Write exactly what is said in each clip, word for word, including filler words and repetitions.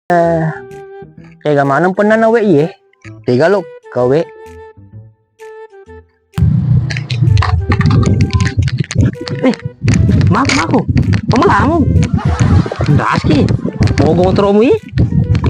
Eh, tega maneng pennana we iye. Tega lo kawe. Eh, mako, mako. Pamalamu. Daski. Mogok motoromu i.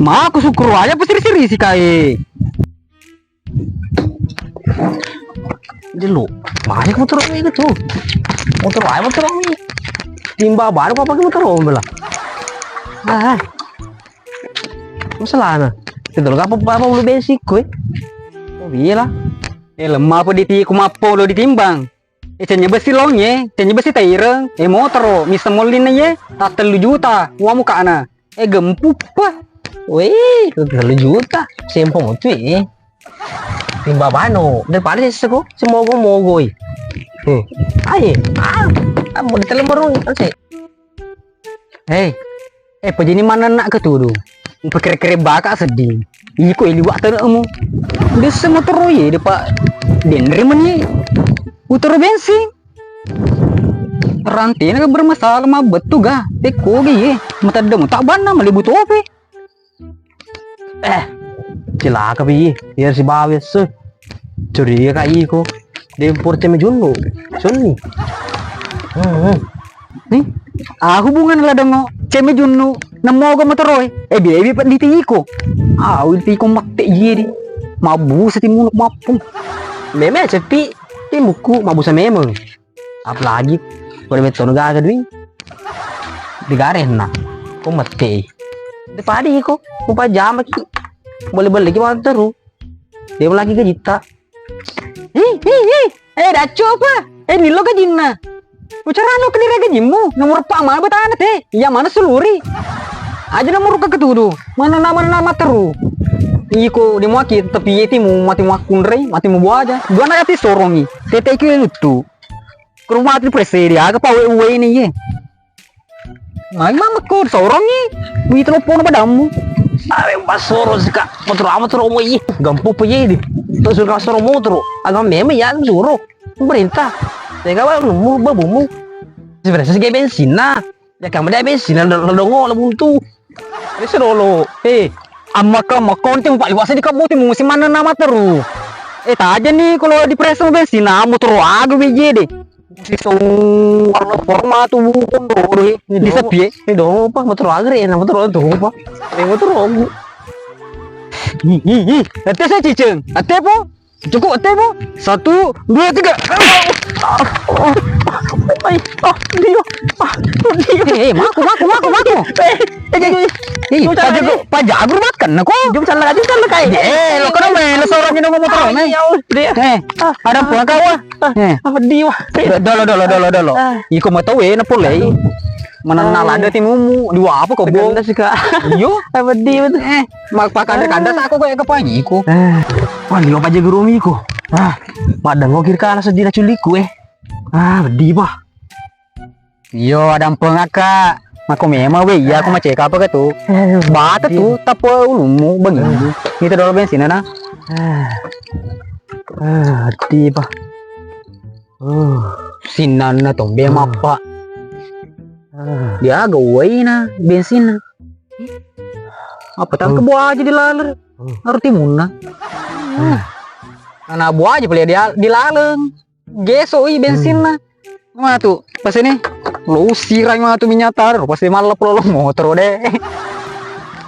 Mako, sukuru aja pesiri-siri si kae. Jelo, mana motoromu itu? Motor aja motoromu i. Timba baru apa pakai motoromu bela? Ah, masalahna. Itu lo apa apa lu bensin kue? Oh, iya lah. Eh, lemah apa ditiku mappo lo ditimbang. Eh, cenya besi long ye, cenya besi taireng, eh, motoro, misa mollinna ye, tattellu juta, uang mukana. Eh, gempu pa. Weh, tellu juta, sempo mutu ye. Timba bano, daripada seseko, semogo-mogoi. Hmm. Aye, ah, ah, mau ditelemorong, kan se. Hei, eh, pajini manenna ketudu. Pekere-kere baka seddi. Iko liwak tenemu. Dessa motoro ye depa denre meni. Utoro bensin. Rantena ga bermasalah ma bettu ga. Tekko ga ye. Matadda mu tak banna malibu tope. Eh, cilaka pi, iya si bawa se. Curiga ka iko. Dempor cemme junnu. Sunni. Hmm, hmm. Nih, ah, hubungan la dongo cemme junnu. Nemmogo motoroe. Eh, biabi pa ditiko. Ah, ditiko matte jiri. Mabusa timunuk mappung. Meme cepi. Timuku mabusa memeng. Apalagi pada mettono gaga dui. Digarenna. Ko mette. Depadi ko. Ko pajama ki. Boleh-boleh ki manteru. Dia lagi gajitta. Hi hi hi. Eh, daccu apa? Eh, nillo gajinna. Ucarano ke dire gajimmu. Nomor pa mana betana te? Iya mana suluri? Aja nomor ke ketudu. Mana nama nama teru. Iko di muaki tapi yeti mu mati muakunrei, mati mu buaja. Dua anak ati sorongi. Tete iki luttu. Ke rumah ati presidi aga pa we uwe ini ye. Mai mama ko sorongi. Wi telepon apa dammu? Are basoro sika. Motor apa motor omo ye? Gampu pa ye di. Terus suruh kasoro motor. Agam memang ya suruh. Pemerintah. Tega wa numu babumu. Sebenarnya segi bensin nah. Ya kamu dia bensin nah lo dongo lo buntu. Ini sedolo. Eh, amma ka makkonte mu paliwasa di kabuti musim mana nama teru. Eh, taja ni kalau di preso bensin nah motor aga beje de. Sisong warna forma tu bukun doro he. Di sepi e. Eh, dong apa motor agre na motor tu apa? Eh, motor ogu. Hi hi hi. Ate sa ciceng. Ate po? Cukup ate po? Satu, dua, tiga. Ai, ah, dio. Ah, dio. Eh, eh, mako, mako, mako, mako. Eh, eh, eh, eh, pajagur, pajagur makan nako. Jom salah aja salah kai. Eh, lo kena main lo sorong minum motor main. Eh, ada pulang kau ah. Eh. Ah, pedih, wah. Do-, dolo, dolo, dolo, dolo. Ah. Iko mau tahu ya, napolei. Aduh. Menang nalada timumu, dua apa kau, Bong? Tekandas, Kak. Iyo. Ah, pedih betul. Eh, mak pakanda-kanda tak aku kayak kepaji iko. Ah. Wah, liwa paja guru miko. Ah, madang kau kira kalah sedih lah culiku, eh. Ah, pedih, bah. Iyo, ada empeng aka. Mako memang we, iya aku maceka apa ke tu? Aduh, bata tu, tapo ulumu, bangi. Itu dolo bensin na. Ah, ah, ati pa. Oh, sinnanna tombe mappa. Ah. Dia aga uwaina bensinna. Apa tangke buah aja di laler. Harus timunna. Ah. Anak buah aja pale dia di laleng. Geso i bensinna. Matu, pas ini lo usirai matu minyak taruh, pas mallap lolo motor deh.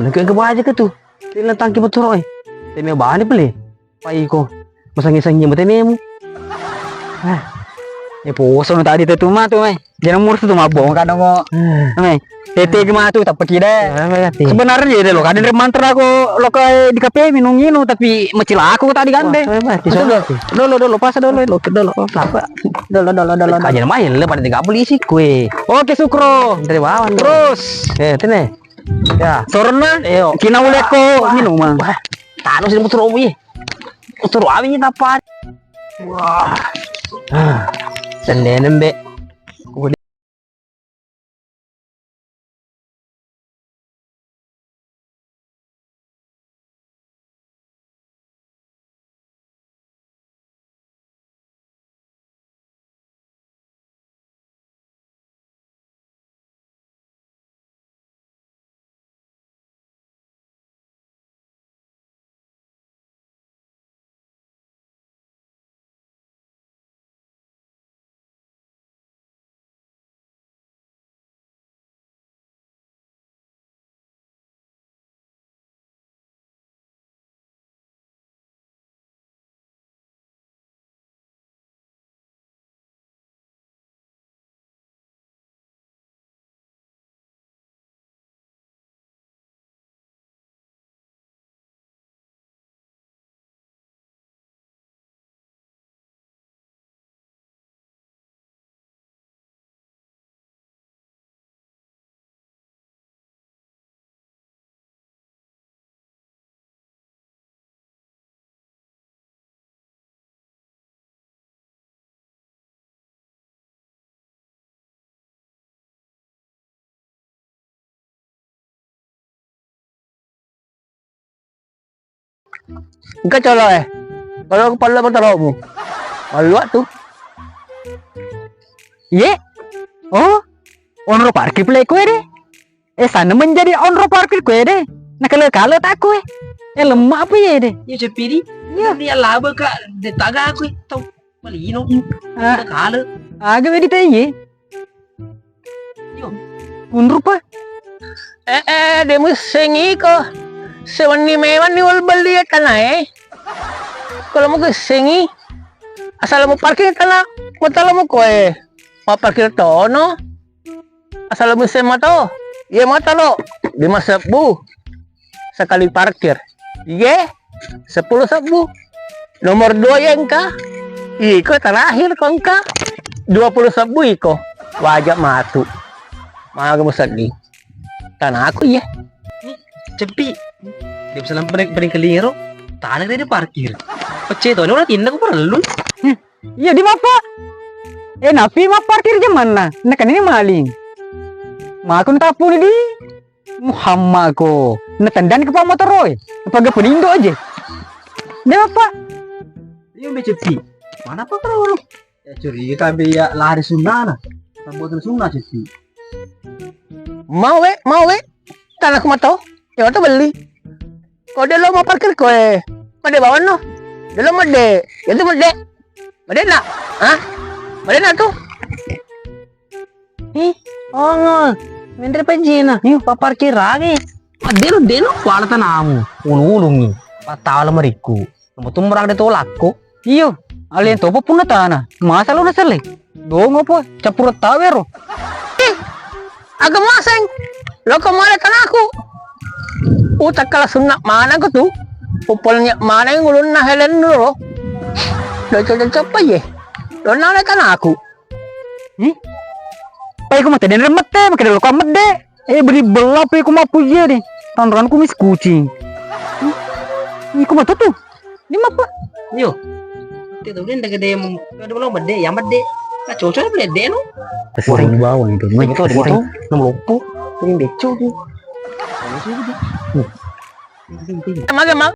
Nengke ke baja ke tu. Tena tangki motor eh. Teme bani pale. Pai ko. Masangi-sangi mate memu. Ah. Eh, poso no tadi tetu matu mai. Jangan murus tu mabong kadang mo. Ah. Mai. Tete ge matu tappa kida. Ah, mai ati. Sebenarnya ya lo kadang mantra aku lo ke di kafe minum nginu tapi mecil aku tadi gande. Wah, mai ati, sono ati. Dolo, dolo, pas dolo, dolo, dolo, apa? Dolo, dolo, dolo. Kajian main le pada tiga polisi kue. Oke, Sukro. Dari bawah. Terus. Eh, tene. Ya. Soronna. Ayo. Kina ulekko minum. Wah. Tanu sini motor omi. Motor omi tappa. Wah. Ah. Sendene mbe. Engka colo e. Kalau aku palla motoromu. Malu tu. Ye? Oh, onro parkir pale koe de. Eh, sana menjadi onro parkir koe de. Nakale-kale tak koe. Eh, lemak apa ye de? Iya, Ceppi di. Iya. Dia laba, Kak, de taga aku tau malino. Ah. Kale. Aga wedi teye. Yo. Unrupa. Eh, eh, de musengi ko. Sewenni mewanni wal beli tanae. Kalau mau kesengi, asal mau parkir tanah, mau talo mau koe. Mau parkir tono. Asal musim mato, iye mato lo, lima sebbu sekali parkir. Iye, sepuluh sebbu. Nomor dua ya engka. Iko terakhir ko engka dua puluh sebbu iko. Wajak matu. Maga museddi. Tanaku iye. Ceppi. Dia bisa lampu naik paling kelingero. Tanah dia parkir. Pecah tuh, ini orang tindak perlu. Iya, di mappa. Eh, napi mapparkir jamanna. Nakanini maling. Mako natapuni di Muhammad ko. Natendang ke pamotoro e. Paga penindo aja. Di mappa. Iya, Mbak Cepi. Mana apa kalau? Ya curiga kan ya lari sunnana. Pembuatan sunnah, Cepi. Mau we, mau we. Tanahku mato. Ya mato beli. Ko de lo mau parkir koe. Made bawanno. De lo made. Itu made. Made nak. Hah? Made nak tuh. Ih, ongol. Menre pejina. Ih, paparkir lagi. Adeno deno kuala tanamu. Ululungi. Patala mariku. Nomor tumrang de tolakko. Iyo, alen topo punna tana. Masa lo naselle? Dongo po, cappureng tawero. Eh, aga maseng. Loko male tanaku. Utakkala sunna manang ko tu. Upolnya maneng ulunna helen lo. Lo cocok apa ye? Lo nale tanaku. Ih. Pai ko mate den mette, makkeda loko medde. Eh, beri bela pe ko mapuje de. Tanran ku mis kucing. Ih, ko mate tu. Ini apa? Yo. Te tu den daga dem, ada belum medde, yang medde. Nah, cocok boleh de no. Wah, ini bawang itu. Ini tuh, ini tuh. Nomor loppo. Ini becu tu. Maga, maga.